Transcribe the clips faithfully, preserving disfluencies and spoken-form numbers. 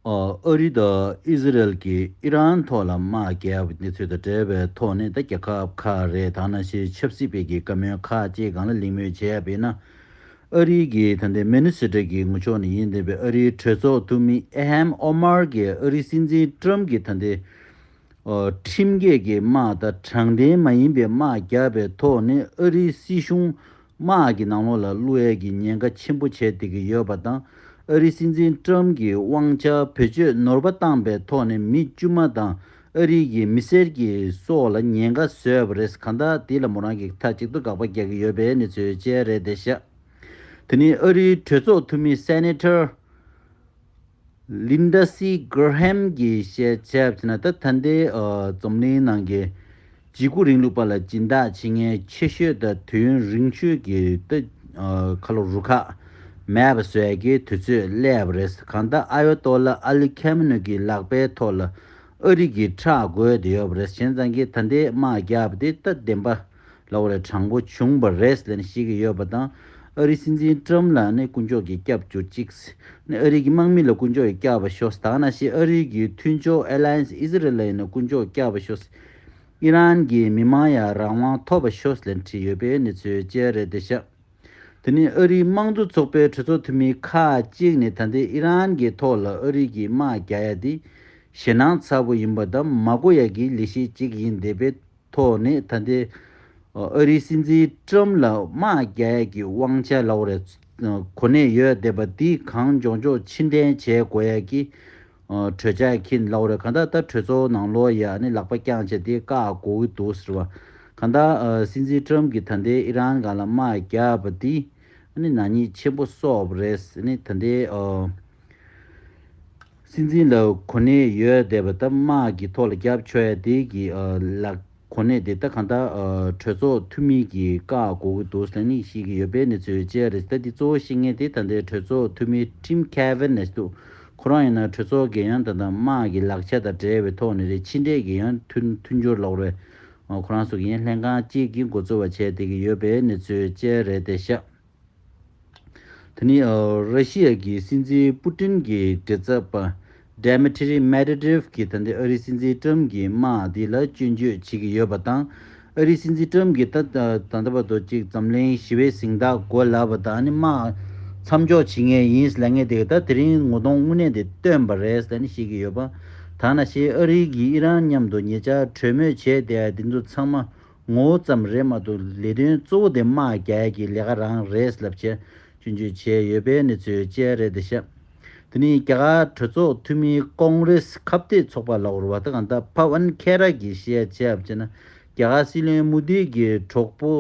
ཨ་རི་དང་ཨི་ཟི་རེལ་གྱིས་ཨི་རན་ཐོག་ལ་དམག་བརྒྱབ་པའི་གནས་ཚུལ་དང་འབྲེལ་བའི་ཐོག་ནས། ད་རྒྱལ་ཁབ་ཁག་རེད། ད་ནང་བཞིན་ཆབ་སྲིད་པའི་གི་བཀའ་མོལ་ཁག་ཅིག་སྒང་ལ་གླེང་མོལ་བྱས་པ་ཡིན་ན། ཨ་རིའི་གི་ད་ལྟའི་མི་ནི་སོ་ཊ་གི་ངོས་ཕྱོགས་ནས་ཡིན་བསྡད་པའི་ཨ་རིའི་གྲོས་ཚོགས་འཐུས་མི་ཨི་ཧམ་ཨོ་མར་གྱིས་ཨ་རིའི་སྲིད་འཛིན་ཀྲམ་གྱི་ད་ལྟའི་ཨ་ཁྲིམས་འགལ་གྱི་དམག་དང་དྲང་བདེན་མ་ཡིན་པའི་དམག་བརྒྱབ་པའི་ཐོག་ནས། ཨ་རིའི་སྲིད་གཞུང་དམག་གི་ནང་ལོགས་ལ་བླུག་ཡས་ཀྱི་ཉེན་ཁ་ཆེན་པོ་བྱས་བསྡད་ཀྱི་ཡོད་པ་དང་། ཨ་རིའི་སྲིད་འཛིན་ཀྲམ་གྱི་དབང་ཆ་བེད་སྤྱོད་ནོར་བ་བཏང་པའི་ཐོག་ནས་མི་དཀྱུས་མ་དང་ཨ་རིའི་གི་མི་སེར་གྱི་སྲོག་ལ་ཉེན་ཁ་བཟོས་པ་རེད། གང་ལྟར་དེ་ལ་མོ་རང་གིས་མཐའ་གཅིག་ཏུ་དགག་པ་རྒྱག་གི་ཡོད་པའི་གནས་ཚུལ་བཅས་རེད་བསྡད་ཤག་དེ་ནས་ཨ་རིའི་གྲོས་ཚོགས་འཐུས་མི་སེ་ནེ་ཊར་ལིན་ཌ་སི་གྷར་ཧམ་གྱིས་བཤད་བྱས་པ་ན། ད་ད་ལྟའི་ཨ་འཛམ་གླིང་ནང་གི་འཇིགས་སྐུལ་རིང་ལུགས་པ་ལ་སྦྱིན་བདག་བྱེད་མཁན་ཆེ་ཤོས་དང་དུས་ཡུན་རིང་ཤོས་ཀྱི་ད་ཨ་ཁ་ལོ་རུ་ཁག་མེད་པ་བཟོ་ཡ་གི་དུས་ཚོད་སླེབས་པ་རེད། གང་ལྟར་ཨ་ཡོ་ཏོ་ལ་ཨ་ལི་ཁེ་མི་ནོ་གི་ལག་པའི་ཐོག་ལ་ཨ་རི་གི་ཁྲག་དགོས་བསྡད་ཡོད་པ་རེད། བྱས་ཙང་གི་ད་ལྟའི་དམག་བརྒྱབ་པ་དེ་ད་བདེན་པ་ལབ་དགོས་རེད། དྲང་པོ་བྱུང་བ་རེད་ལབ་ནས་བཤད་ཀྱི་ཡོད་པ་དང་། ཨ་རིའི་སྲིད་འཛིན་ཀྲམ་ལ་ནི་དཀོན་མཆོག་གིས་སྐྱབས་བཅོལ་ཅིག་ནི་ཨ་རི་གི་དམག་མི་ལ་དཀོན་མཆོག་གིས་སྐྱབས་པ་ཤོག་དེ་ནང་བཞིན་ཨ་རི་གི་མཐུན་ཕྱོགས་ཨེ་ལ་ཡན་སི་ཨི་ཟི་རེལ་ལ་ཡིན་ན་དཀོན་མཆོག་གིས་སྐྱབས་པ་ཤོག་ཨི་རན་གྱི་མི་མང་ཡང་རང་དབང་ཐོབ་པ་ཤོག་ལབ་བྲིས་ཡོད་པའི་གནས་ཚུལ་བཅས་རེད་བསྡད་ཤག་དེ་ནས་ཨ་རིའི་དམངས་གཙོ་ཚོགས་པའི་གྲོས་ཚོགས་འཐུས་མི་ཁག་ཅིག་ནས་ད་ལྟའི་ཨི་རན་གྱི་ཐོག་ལ་ཨ་རི་གིས་དམག་རྒྱག་ཡ་དེ་ཞེད་སྣང་ཚ་པོ་ཡིན་པ་དང་མ་དགོས་ཡ་གི་ལས་གཞི་ཅིག་ཡིན་བསྡད་པའི་ཐོག་ནས། ད་ལྟའི་ཨ་རིའི་སྲིད་འཛིན་ཀྲམ་ལ་དམག་རྒྱག་ཡ་གི་དབང་ཆ་ལབ་དགོས་རེད། གོ་གནས་ཡོད་བསྡད་པ་འདི་གང་མགྱོགས་མགྱོགས་ཕྱིར་འཐེན་བྱེད་དགོས་ཡ་གི་ཨ་གྲོས་འཆར་འཁྱེར་ལབ་དགོས་རེད། གང་ལྟར་ད་གྲོས་ཚོགས་ནང་ལོགས་ཡ་ནི་ལག་པ་བརྐྱངས་བྱས་དེ་བཀག་དགོས་ཀྱི་འདུག་ཟེར་བ། གང་ལྟར་ཨ་སྲིད་འཛིན་ཀྲམ་གྱིས་ད་ལྟའི་ཨི་རན་སྒང་ལ་དམག་བརྒྱབ་པ་འདི་ནི་ནག་ཉེས་ཆེན་པོ་བསགས་པ་རེད། ནི་ད་ལྟའི་ཨ་སྲིད་འཛིན་ལ་གོ་གནས་ཡོད་བསྡད་པ་ད་དམག་གི་ཐོག་ལ་རྒྱབ་ཆོག་ཡ་དེ་གི་ཨ་ལག་གོ་གནས་དེ་ད་གང་ལྟར་ཨ་གྲོས་ཚོགས་འཐུས་མི་གིས་བཀག་དགོས་ཀྱི་འདུག་ཟེར་ནས་བཤད་ཀྱི་ཡོད་པའི་གནས་ཚུལ་བཅས་རེད། ད་འདི་གཙོ་བོ་བཤད་མཁན་དེ་ད་ལྟའི་གྲོས་ཚོགས་འཐུས་མི་ཊིམ་ཁེ་ཝིན་ནས་འདུག་ཁོ་རང་ཡིན་ན་གྲོས་ཚོགས་ཀྱི་ཡང་ད་ལྟ་དམག་གི་ལག་ཆ་དང་འབྲེལ་བའི་ཐོག་ནས་རེད། ཕྱི་འབྲེལ་གྱི་ཡང་མཐུན་མཐུན་སྦྱོར་ལབ་དགོས་རེད། ཁོ་རང་ཚོ་གི་ཡང་ལྷན་ཁང་གཅིག་གི་འགོ་གཙོ་བ་བྱས་བསྡད་ཀྱི་ཡོད་པའི་གནས་ཚུལ་བཅས་རེད་བསྡད་ཤག་དེ་ནས་ཨ་ར་ཤི་ཡ་གི་སྲིད་འཛིན་པུ་ཏིན་གྱི་མགྲིན་ཚབ་པ་ཌི་མི་ཏྲི་མེད་ཝེ་ཌེབ་གྱིས་ད་ལྟའི་ཨ་རིའི་སྲིད་འཛིན་ཀྲམ་གྱི་དམག་འདི་ལ་སྐྱོན་བརྗོད་བྱེད་ཀྱི་ཡོད་པ་དང་། ཨ་རིའི་སྲིད་འཛིན་ཀྲམ་གྱིས་ད་ད་ལྟ་བར་དུ་གཅིག་འཛམ་གླིང་ཞི་བའི་གཟེངས་རྟགས་དགོས་ལབ་པ་དང་། ཨ་ནི་དམག་མཚམས་འཇོག་བྱེད་མཁན་ཡིན་ལབ་མཁན་དེ་ག་ད་དེ་རིང་ངོ་གདོང་དངོས་གནས་དེ་སྟོན་པ་རེད་ཟེར་ནས་བཤད་ཀྱི་ཡོད་པ། ད་ནང་བཞིན་ཨ་རི་གིས་ཨི་རན་མཉམ་དུ་ཉེ་ཆར་གྲོས་མོལ་བྱས་བསྡད་ཡ་འདི་ཚོ་ཚང་མ་ངོ་བོ་ཙམ་རེད་མ་གཏོགས། ལས་དོན་གཙོ་བོ་དེ་དམག་རྒྱག་ཡ་གི་ལས་ཀ་རང་རེད་ལབ་བྱས་སྐྱོན་བརྗོད་བྱས་ཡོད་པའི་གནས་ཚུལ་བཅས་རེད་བསྡད་ཤག་དེ་ནས་རྒྱ་གར་གྲོས་ཚོགས་འཐུས་མིའི་ཀོང་རེས་ཁ་གཏད་ཚོགས་པ་ལབ་དགོས་རེད་པ། ད་གང་ལྟར་ཕ་ཝན་ཁེ་ར་གིས་བཤད་བྱས་པ་བྱས་ན། རྒྱ་གར་སྲིད་བློན་མོ་དི་གི་གྲོགས་པོ་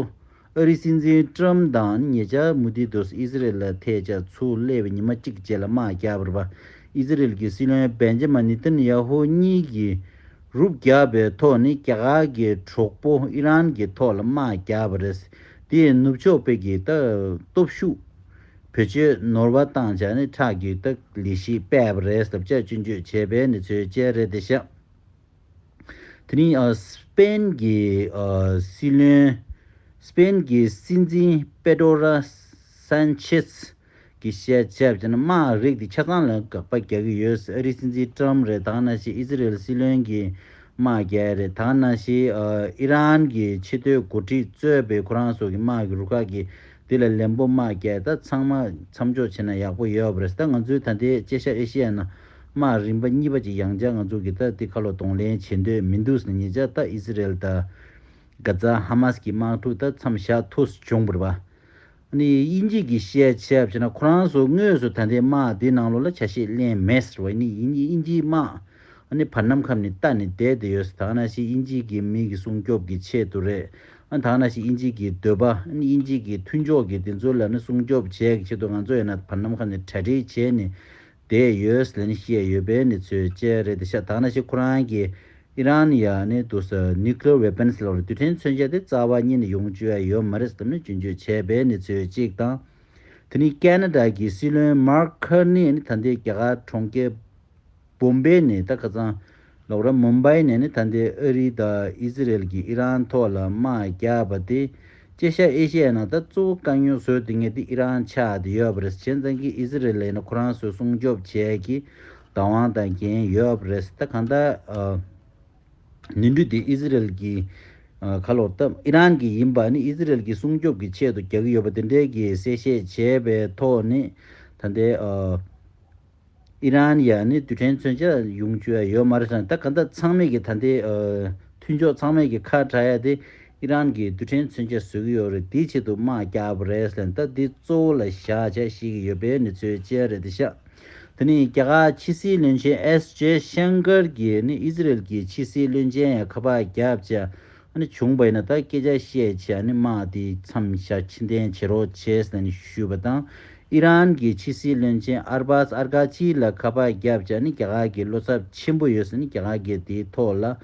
ཨ་རིའི་སྲིད་འཛིན་ཀྲམ་དང་ཉེ་ཆར་མོ་དི་དུ་ཨི་ཟི་རེལ་ལ་ཐད་ཀར་ཚུར་སླེབས་པའི་ཉི་མ་གཅིག་རྗེས་ལ་དམག་བརྒྱབ་པ་རེད་པ། ཨི་ཟི་རེལ་གྱི་སྲིད་བློན་བེན་ཇ་མིན་ནེ་ཐན་ཡ་ཧུ་གཉིས་ཀྱིས་རུབ་བརྒྱབ་པའི་ཐོག་ནས་རྒྱ་གར་གྱི་གྲོགས་པོ་ཨི་རན་གྱི་ཐོག་ལ་དམག་བརྒྱབ་པ་རེད། དེས་ནུབ་ཕྱོགས་པའི་གི་ད་སྟོབས་ཤུགས་བེད་སྤྱོད་ནོར་བ་བཏང་བྱས་ནས་ཁྲག་གི་ད་ལས་གཞི་སྤེལ་བ་རེད་ཟེར་བྱས་སྐྱོན་བརྗོད་བྱས་པའི་གནས་ཚུལ་བཅས་རེད་བསྡད་ཤག་དེ་རིང་ཨ་སི་པེན་གྱི་ཨ་སྲིད་བློན། སི་པེན་གྱི་སྲིད་འཛིན་པེ་ཏྲོ་ར་སན་ཆེས་གིས་བཤད་བྱས་པ་བྱས་ན། དམག་རིགས་འདི་ཆ་ཚང་ལ་དགག་པ་རྒྱག་གི་ཡོད། ཨ་རིའི་སྲིད་འཛིན་ཀྲམ་རེད། ད་ག་ནང་བཞིན་ཨི་ཟི་རེལ་སྲིད་བློན་གྱིས་དམག་རྒྱག་ཡ་རེད། ད་ག་ནང་བཞིན་ཨ་ཨི་རན་གྱི་ཆེས་མཐོའི་འགོ་ཁྲིད་གཙོས་པའི་ཁོ་རང་ཚོ་གི་དམག་གི་རུ་ཁག་གིས་འདི་ལ་ལན་པོ་དམག་རྒྱག་ཡ། ད་ཚང་མ་མཚམས་འཇོག་བྱས་ན་ཡག་པོ་ཡོད་པ་རེད། ད་ང་ཚོའི་ད་ལྟའི་དཀྱིལ་ཤར་ཨེ་ཤི་ཡ་ནང་དམག་རིམ་པ་གཉིས་པ་ཅིག་ཡང་བསྐྱར་ང་ཚོ་གིས་ད་འདི་ཁ་ལོ་གདོང་ལེན་བྱེད་འདོད་མི་འདུག་ཟེར་ནས། ཉེ་ཆར་ད་ཨི་ཟི་རེལ་དང་གྷ་ཛ་ཧ་མ་སི་གི་དམག་འཁྲུག་ད་མཚམས་བཞག་ཐུབ་བྱུང་བ་རེད་པ། ཨ་ནི་དབྱིན་ཇི་གིས་བཤད་བྱས་པ་བྱས་ན། ཁོ་རང་ཚོ་དངོས་སུ་ད་ལྟའི་དམག་འདི་ནང་ལོགས་ལ་ཆ་ཤས་ལེན་མེད་ཟེར་བ་ཡིན། ཨ་ནི་དབྱིན་ཇིའི་དམག་ཨ་ནི་བར་ནམ་ཁམས་ནས་ལྟ་ནས་བསྡད་བསྡད་ཡོད་ཟེར། ད་ག་ནང་བཞིན་དབྱིན་ཇི་གི་མི་གི་སྲུང་སྐྱོབ་ཀྱི་ཆེད་དུ་རེད། ཨ་ནི་ད་ག་ནང་བཞིན་དབྱིན་ཇི་གི་འདོད་པ། ཨ་ནི་དབྱིན་ཇི་གི་མཐུན་ཕྱོགས་ཀྱི་དེ་ཚོ་ལ་ནི་སྲུང་སྐྱོབ་བྱེད་ཀྱི་ཆེད་དུ་ང་ཚོ་ཡིན་ན་བར་ནམ་ཁམས་ནས་གྲ་སྒྲིག་བྱས་ནས་བསྡད་ཡོད་ཟེར་ནས་བཤད་ཡོད་པའི་གནས་ཚུལ་བཅས་རེད་བསྡད་ཤག་ད་ག་ནང་བཞིན་ཁོ་རང་གིས་ཨི་རན་ཡ་ནི་དུ་ས་nuclear weapons ལབ་རེད། རྡུལ་ཕྲན་མཚོན་ཆ་དེ་རྩ་བ་ཉིད་ནས་ཡོང་བཅུག་ཡ་ཡོད་མ་རེད་ཟེར་ནས་སྐྱོན་བརྗོད་བྱས་པའི་གནས་ཚུལ་གཅིག་དང་། དེ་ནས་ཁེ་ན་ཌ་གི་སྲིད་བློན་མར་ཁར་ནི་ནི་ད་ལྟའི་རྒྱ་གར་གྲོང་ཁྱེར་བོམ་བེ་ནས། ད་ཁ་སང་ལབ་ར་མུམ་བྷའི་ནས་ནི་ད་ལྟའི་ཨ་རི་དང་ཨི་ཟི་རེལ་གྱིས་ཨི་རན་ཐོག་ལ་དམག་བརྒྱབ་པ་དེ། དཀྱིལ་ཤར་ཨེ་ཤི་ཡའི་ནང་ད་གཙོ་བོ་དཀའ་རྙོག་བཟོས་བསྡད་མཁན་དེ་ཨི་རན་ཆགས་བསྡད་ཡོད་པ་རེད། བྱས་ཙང་གི་ཨི་ཟི་རེལ་ལ་ཡིན་ན་ཁོ་རང་ཚོས་སྲུང་སྐྱོབ་བྱེད་ཀྱི་ བདག་དབང་དང་འགན་ཡོད་པ་རེད། ད་གང་ལྟར་ཨ་ནོར་འཁྲུལ་དེ་ཨི་ཟི་རེལ་གྱི་ཨ་ཁ་ལོ་ད་ཨི་རན་གྱི་ཡིན་པ་ནི་ཨི་ཟི་རེལ་གྱི་སྲུང་སྐྱོབ་ཀྱི་ཆེད་དུ་རྒྱག་གི་ཡོད་པ་དེ་འདྲའི་གི་གསལ་བཤད་བྱས་པའི་ཐོག་ནས་ད་ལྟའི་ཨ་ཨི་རན་ཡ་ནི་རྡུལ་ཕྲན་མཚོན་ཆ་ཡོང་རྒྱུ་ཡ་ཡོད་མ་རེད་ཟེར་ན། ད་གང་ལྟར་ཚང་མས་ཀྱི་ད་ལྟའི་ཨ་མཐུན་ཕྱོགས་ཚང་མས་ཀྱི་ཁ་གྲག་ཡ་དེ་ཨི་རན་གྱིས་རྡུལ་ཕྲན་མཚོན་ཆ་བཟོ་གི་ཡོད་རེད། དེའི་ཆེད་དུ་དམག་རྒྱག་པ་རེད་ཟེར་ན། ད་འདི་གཙོ་བོ་ལ་བཞག་བྱས་བཤད་ཀྱི་ཡོད་པའི་གནས་ཚུལ་བཅས་རེད་དེ་ཤག་དེ་ནས་རྒྱ་གར་ཕྱི་སྲིད་བློན་ཆེན་ཨེས་ཇེ་ཤང་ཀར་གྱིས་ནི་ཨི་ཟི་རེལ་གྱི་ཕྱི་སྲིད་བློན་ཆེན་ཡང་ཁ་པར་བརྒྱབ་བྱས་ཨ་ནི་བྱུང་བ་ཡིན་ན་ད་སྐད་ཆ་བཤད་བྱས་ཨ་ནི་དམག་དེ་མཚམས་བཞག་ཕྱིར་འཐེན་བྱེད་རོགས་བྱས་ཟེར་ནས་ཞུས་པ་དང་། ཨི་རན་གྱི་ཕྱི་སྲིད་བློན་ཆེན་ཨར་བཱས་ཨར་ཀ་ཆི་ལ་ཁ་པར་བརྒྱབ་བྱས་ཨ་ནི་རྒྱ་གར་གྱི་བློ་འཚབ་ཆེན་པོ་ཡོད་ཟེར་ནས་རྒྱ་གར་གྱིས་དེའི་ཐོག་ལ་ཨ་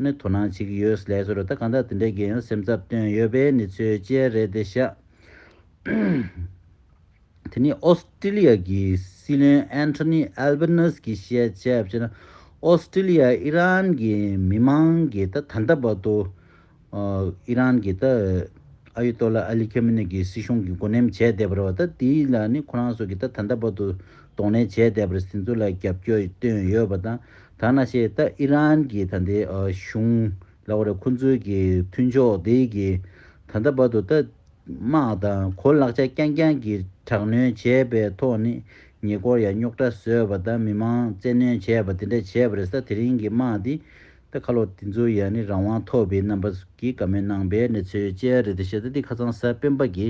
ནི་དོ་སྣང་བྱེད་ཀྱི་ཡོད་ལབ་སོང་རེད། ད་གང་ལྟར་དེ་འདྲའི་གི་ཡང་སེམས་འཚབ་བཏོན་ཡོད་པའི་གནས་ཚུལ་བཅས་རེད་དེ་ཤག་དེ་ནས་ཨོ་སི་ཀྲི་ལི་ཡ་གི་སྲིད་བློན་ཨན་ཐོ་ནི་ཨལ་བྷ་ནེ་སི་གིས་བཤད་བྱས་པ་བྱས་ན། ཨོ་སི་ཀྲི་ལི་ཡ་ཨི་རན་གྱི་མི་མང་གིས་ད་ད་ལྟ་བར་དུ་ཨ་ཨི་རན་གྱི་ད་ཨ་ཡུ་ཏོ་ལ་ཨ་ལི་ཁེ་མི་ནི་གི་སྲིད་གཞུང་གི་མགོ་གནོན་བྱས་བསྡད་པ་རེད་བ། ད་དེ་ལ་ནི་ཁོ་རང་ཚོ་གིས་ད་ད་ལྟ་བར་དུ་གདོང་ལེན་བྱས་བསྡད་པ་རེད། དེ་ཚོ་ལ་རྒྱབ་སྐྱོར་བཏོན་ཡོད་པ་དང་། ད་ནང་བཞིན་ད་ཨི་རན་གྱི་ད་ལྟའི་ཨ་གཞུང་ལ་འོ་རེད། ཁོ་ཚོའི་གི་མཐུན་ཕྱོགས་དེ་གི་ད་ལྟ་བར་དུ་ད་དམག་དང་གོ་ལག་ཆ་རྐྱང་རྐྱང་གི་དྲག་གནོན་བྱས་པའི་ཐོག་ནས་ཉེ་འཁོར་ཡང་རྙོག་དྲ་བཟོས་པ་དང་མི་མང་བཙན་གནོན་བྱས་པ་དེ་འདྲ་བྱས་པ་རེད། ད་དེ་རིང་གི་དམག་འདི་ད་ཁ་ལོ་དེ་ཚོ་ཡང་ནི་རང་དབང་ཐོབ་པའི་རྣམ་པ་གིས་བཀའ་མོལ་གནང་པའི་གནས་ཚུལ་བཅས་རེད་དེ་ཤག་ད་འདི་ཁ་སང་གཟའ་སྤེན་པ་གི་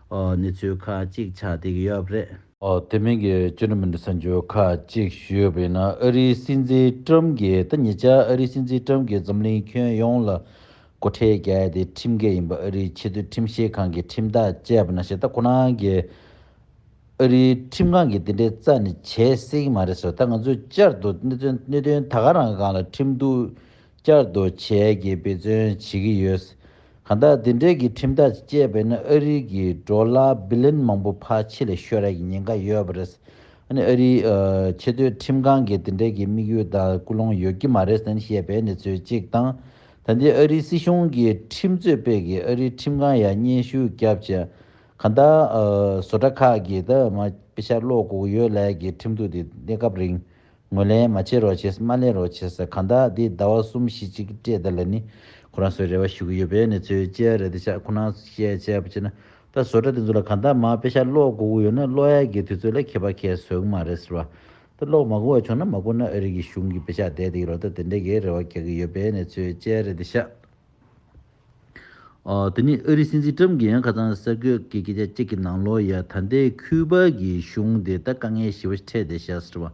ཨ་གནས་ཚུལ་ཁག་ཅིག་ཆགས་བསྡད་ཀྱི་ཡོད་པ་རེད། ཨོ། དེ་མིན་གྱི་བཅུ་དྲུག་མི་འདུག་ས་འཇོག་ཁག་ཅིག་ཞུས་པ་ཡིན་ན། ཨ་རིའི་སྲིད་འཛིན་ཀྲམ་གྱིས་ད་ཉེ་ཆར་ཨ་རིའི་སྲིད་འཛིན་ཀྲམ་གྱིས་འཛམ་གླིང་ཁྱོན་ཡོངས་ལ་སྒོ་ཁྲལ་རྒྱག་ཡ་དེ་ཁྲིམས་འགལ་ཡིན་པ་ཨ་རིའི་ཆེས་མཐོའི་ཁྲིམས་བཤེར་ཁང་གིས་ཁྲིམས་ཐག་བཅད་པ་ནང་བཞིན། ད་ཁོ་རང་གིས་ཨ་རིའི་ཁྲིམས་ཁང་གིས་དེ་འདྲའི་རྩ་ནས་བྱེད་སྲིད་ཀྱི་མ་རེད་ཟེར། ད་ང་ཚོས་བསྐྱར་དུ་གནད་དོན་གནད་དོན་ད་ག་རང་གི་སྒང་ལ་ཁྲིམས་གཏུག་བསྐྱར་དུ་བྱས་ཀྱི་འབད་བརྩོན་བྱེད་ཀྱི་ཡོད། གང་ལྟར་འདི་འདྲའི་གི་ཁྲིམས་ཐག་བཅད་པས་ན་ཨ་རི་གི་ཌོ་ལར་བི་ལི་ཡོན་མང་པོ་ཕར་ཕྱི་ལ་ཤོར་ཡ་གི་ཉེན་ཁ་ཡོད་པ་རེད། ཨ་ནི་ཨ་རིའི་ཨ་ཆེས་མཐོའི་ཁྲིམས་ཁང་གིས་འདི་འདྲའི་གི་དམིགས་ཡུལ་དང་ཀུན་སློང་ཡོད་ཀྱི་མ་རེད་ཟེར་ནས་བཤད་པའི་གནས་ཚུལ་གཅིག་དང་། ད་ལྟའི་ཨ་རིའི་སྲིད་གཞུང་གི་ཁྲིམས་རྩོད་པས་ཀྱི་ཨ་རིའི་ཁྲིམས་ཁང་ཡ་སྙན་ཞུ་བརྒྱབ་བྱས། གང་ལྟར་ཨ་བཟོ་གྲྭ་ཁག་གིས་ད་མ་པེ་ཤག་སློག་དགོས་ཀྱི་ཡོད་ལབ་ཡ་གི་ཁྲིམས་གཏུག་དེ་གནས་སྐབས་རིང་ངོས་ལེན་མ་བྱེད་རོགས་བྱེད། མ་ལེན་རོགས་བྱེད་ཟེར། གང་ལྟར་འདི་ཟླ་བ་གསུམ་བཞི་ཅིག་སྤྲད་ད་ལ་ནི་ཁོ་རང་ཚོས་རེ་བ་ཞུ་གི་ཡོད་པའི་གནས་ཚུལ་བཅས་རེད་དེ་ཤག་ཁོ་རང་ཚོས་བཤད་བྱས་པ་བྱས་ན། ད་བཟོ་གྲྭ་དེ་ཚོ་ལ་གང་ལྟར་མར་པེ་ཤག་སློག་དགོས་ཀྱི་ཡོད་ན་སློག་ཡ་གི་དུས་ཚོད་ལ་ཁྱད་པར་གང་ཡང་བཟོ་གི་མ་རེད་ཟེར་བ། ད་སློག་མ་དགོས་པ་བྱུང་ན་མ་དགོས་ན་ཨ་རི་གི་གཞུང་གི་པེ་ཤག་བསྡད་དེ་ཡོད་རེད། ད་དེ་འདྲ་གི་རེ་བ་རྒྱག་གི་ཡོད་པའི་གནས་ཚུལ་བཅས་རེད་དེ་ཤག་ཨོ། དེ་ནས་ཨ་རིའི་སྲིད་འཛིན་ཀྲམ་གྱིས་ཡང་ཁ་སང་གསར་འགོད་ཀྱི་སྐད་ཆ་གཅིག་གི་ནང་ལོགས་ཡ། ད་ལྟའི་ཁུ་པ་གི་གཞུང་དེ་ད་དཀའ་ངལ་ཞེ་པོ་འཕྲད་བསྡད་ཤག་ཟེར་བ།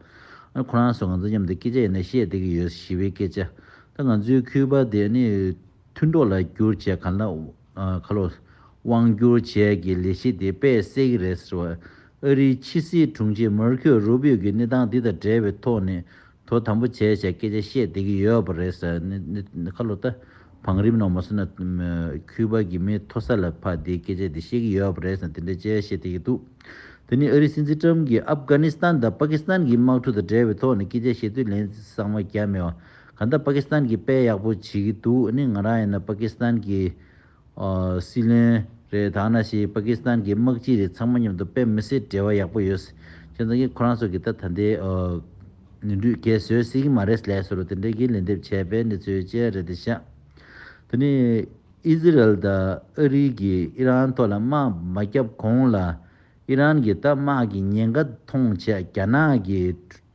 ཨ་ཁོ་རང་ཚོ་ང་ཚོ་མཉམ་དུ་སྐད་ཆ་ཡིན་ན་བཤད་བསྡད་ཀྱི་ཡོད། ཞི་བའི་སྐད་ཆ། ད་ང་ཚོའི་ཁུ་པ་དེ་ནི་མཐུན་གྲོགས་ལ་བསྒྱུར་བྱས་གང་ལ་ཨ་ཁ་ལོ་དབང་བསྒྱུར་བྱས་ཀྱི་ལས་གཞི་དེ་དཔེ་གསལ་གྱི་རེད་ཟེར་བ། ཨ་རིའི་ཕྱི་སྲིད་དྲུང་ཆེ་མར་ཁོ་རུ་བྷིའོ་གིས་གནས་སྟངས་འདི་དང་འབྲེལ་བའི་ཐོག་ནས། དོ་དམ་པོ་བྱས་བྱས་སྐད་ཆ་བཤད་བསྡད་ཀྱི་ཡོད་པ་རེད་ཟེར། ནི་ནི་ནི་ཁ་ལོ་ད་བང་རིམ་ནང་མ་སོང་ན་ཁུ་པ་གི་མི་མཐོ་ས་ལ་ཕར་དེའི་སྐད་ཆ་དེ་བཤད་ཀྱི་ཡོད་པ་རེད་ཟེར། དེ་འདྲ་བྱས་བཤད་བསྡད་ཀྱི་འདུག་དེ་ནི་ཨ་རིའི་སྲིད་འཛིན་ཀྲམ་གྱིས་ཨབ་གྷ་ནི་སི་ཐན་དང་པ་ཀི་སི་ཐན་གྱི་དམག་འཁྲུག་དང་འབྲེལ་བའི་ཐོག་ནས་སྐད་ཆ་བཤད་དུས་ལན་གཙང་མ་རྒྱག་མེད་པ། གང་ལྟར་པ་ཀི་སི་ཐན་གྱིས་དཔེ་ཡག་པོ་བྱེད་ཀྱི་འདུག་ཨ་ནི་ང་རང་ཡིན་ན་པ་ཀི་སི་ཐན་གྱི་ཨ་སྲིད་བློན་རེད། ད་ནང་བཞིན་པ་ཀི་སི་ཐན་གྱི་དམག་སྤྱི་རེད། ཚང་མ་མཉམ་དུ་དཔེ་མི་སྲིད་འབྲེལ་བ་ཡག་པོ་ཡོད། བྱས་ཙང་གི་ཁོ་རང་ཚོ་གིས་ད་ད་ལྟའི་ཨ་ནོར་འཁྲུལ་གང་ཡང་བཟོ་སྲིད་ཀྱི་མ་རེད་ལབ་སོང་རུང་དེ་འདྲའི་གི་ལན་འདེབས་བྱས་པའི་གནས་ཚུལ་བཅས་རེད་དེ་ཤག་དེ་ནས་ཨི་ཟི་རལ་དང་ཨ་རི་གིས་ཨི་རན་ཐོག་ལ་དམག་མ་བརྒྱབ་གོང་ལ་ཨི་རན་གྱིས་ད་དམག་གི་ཉེན་ཁ་མཐོང་བྱས་རྒྱ་ནག་གི་